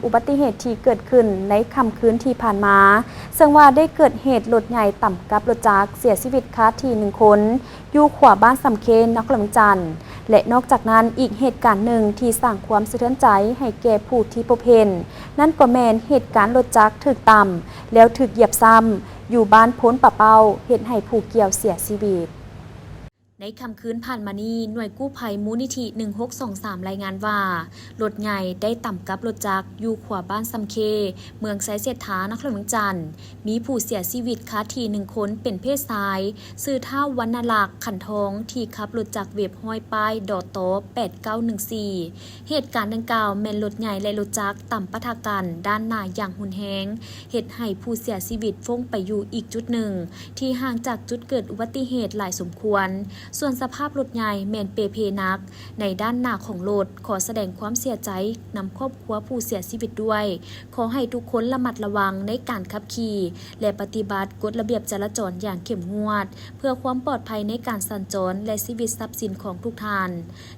ອຸບັດຕິເຫດທີ່ເກີດຂຶ້ນໃນຄ່ຳຄືນທີ່ຜ່ານມາ, ເຊິ່ງວ່າໄດ້ເກີດເຫດລົດໃຫຍ່ຕຳກັບລົດຈັກເສຍຊີວິດຄາທີ່ໜຶ່ງຄົນ ຢູ່ຂົວບ້ານຊຳເຄນ ນະຄອນຫຼວງວຽງຈັນ ແລະ ນອກຈາກນັ້ນ, ອີກເຫດການໜຶ່ງທີ່ສ້າງຄວາມສະເທືອນໃຈໃຫ້ແກ່ຜູ້ທີ່ພົບເຫັນ ນັ້ນກໍແມ່ນເຫດການລົດຈັກຖືກຕຳ ແລ້ວຖືກຢຽບຊ້ຳ ຢູ່ບ້ານໂພນປາເປົ້າ ເຮັດໃຫ້ຜູ້ກ່ຽວເສຍຊີວິດ. ໃນຄ່ຳຄືນຜ່ານມານີ້, ໜ່ວຍກູ້ໄພມູນນິທິໜຶ່ງຫົກສອງສາມລາຍງານວ່າ, ລົດໃຫຍ່ໄດ້ຕຳກັບລົດຈັກຢູ່ຂົວບ້ານຊຳເຄ, ເມືອງໄຊເສດຖາ, ນະຄອນຫຼວງວຽງຈັນ, ມີຜູ້ເສຍຊີວິດຄາທີ່ໜຶ່ງຄົນເປັນເພດຊາຍ, ຊື່ທ້າວ ວັນນະລັກ ຂັນທອງ ທີ່ຂັບລົດຈັກເວັບຮ້ອຍປ້າຍ ດຕ ແປດເກົ້າໜຶ່ງສີ່. ເຫດການດັ່ງກ່າວແມ່ນລົດໃຫຍ່ ແລະ ລົດຈັກຕຳປະທະກັນດ້ານໜ້າຢ່າງຮຸນແຮງ, ເຮັດໃຫ້ຜູ້ເສຍຊີວິດຟົ້ງໄປຢູ່ອີກຈຸດໜຶ່ງ ທີ່ຫ່າງຈາກຈຸດເກີດອຸບັດຕິເຫດຫຼາຍສົມຄວນ. ສ່ວນສະພາບລົດໃຫຍ່ແມ່ນເປ່ເພໜັກໃນດ້ານໜ້າຂອງລົດ. ຂໍສະແດງຄວາມເສຍໃຈນຳຄອບຄົວຜູ້ເສຍຊີວິດດ້ວຍ. ຂໍໃຫ້ທຸກຄົນລະມັດລະວັງໃນການຂັບຂີ່ ແລະ ປະຕິບັດກົດລະບຽບຈະລາຈອນຢ່າງເຂັ້ມງວດ ເພື່ອຄວາມປອດໄພໃນການສັນຈອນ ແລະ ຊີວິດຊັບສິນຂອງທຸກທ່ານ.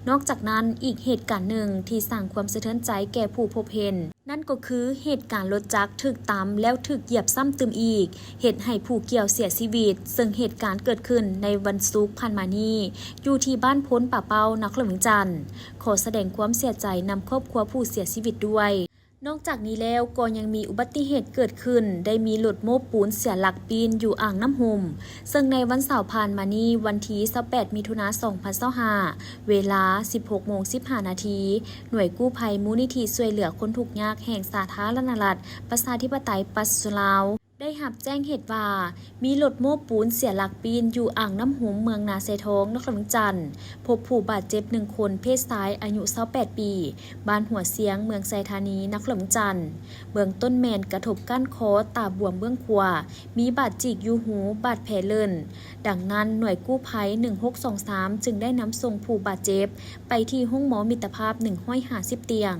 ນອກຈາກນັ້ນ, ອີກເຫດການໜຶ່ງທີ່ສ້າງຄວາມສະເທືອນໃຈແກ່ຜູ້ພົບເຫັນ ນັ້ນກໍຄືເຫດການລົດຈັກຖືກຕຳແລ້ວຖືກຢຽບຊ້ຳຕື່ມອີກ, ເຮັດໃຫ້ຜູ້ກ່ຽວເສຍຊີວິດ, ເຊິ່ງເຫດການເກີດຂຶ້ນໃນວັນສຸກຜ່ານມານີ້ ຢູ່ທີ່ບ້ານໂພນປາເປົ້າ, ນະຄອນຫຼວງວຽງຈັນ. ຂໍສະແດງຄວາມເສຍໃຈນຳຄອບຄົວຜູ້ເສຍຊີວິດດ້ວຍ. ນອກຈາກນີ້ແລ້ວກໍຍັງມີອຸບັດຕິເຫດເກີດຂຶ້ນ, ໄດ້ມີລົດໂມ້ປູນເສຍຫຼັກປີ້ນຢູ່ອ່າງນ້ຳຮຸ່ມ, ເຊິ່ງໃນວັນເສົາຜ່ານມານີ້, ວັນທີຊາວແປດ ມິຖຸນາ ສອງພັນຊາວຫ້າ ເວລາ ສິບຫົກໂມງ ສິບຫ້ານາທີ, ໜ່ວຍກູ້ໄພມູນນິທິຊ່ວຍເຫຼືອຄົນທຸກຍາກແຫ່ງສາທາລະນະລັດ ປະຊາທິປະໄຕປະຊາຊົນລາວ ໄດ້ຮັບແຈ້ງເຫດວ່າ ມີລົດໂມ້ປູນເສຍຫຼັກປີ້ນຢູ່ອ່າງນ້ຳຮຸ່ມ ເມືອງນາຊາຍທອງ, ນະຄອນຫຼວງວຽງຈັນ, ພົບຜູ້ບາດເຈັບໜຶ່ງຄົນ ເພດຊາຍ ອາຍຸຊາວແປດປີ, ບ້ານຫົວຊຽງ, ເມືອງໄຊທານີ, ນະຄອນຫຼວງວຽງຈັນ. ເບື້ອງຕົ້ນແມ່ນກະທົບກ້ານຄໍ, ຕາບວມເບື້ອງຂວາ, ມີບາດຈີກຢູ່ຫູ, ບາດແຜເລີ້ນ. ດັ່ງນັ້ນ, ໜ່ວຍກູ້ໄພໜຶ່ງຫົກສອງສາມ ຈຶ່ງໄດ້ນຳສົ່ງຜູ້ບາດເຈັບໄປທີ່ໂຮງໝໍມິດຕະພາບ ໜຶ່ງຮ້ອຍຫ້າສິບຕຽງ.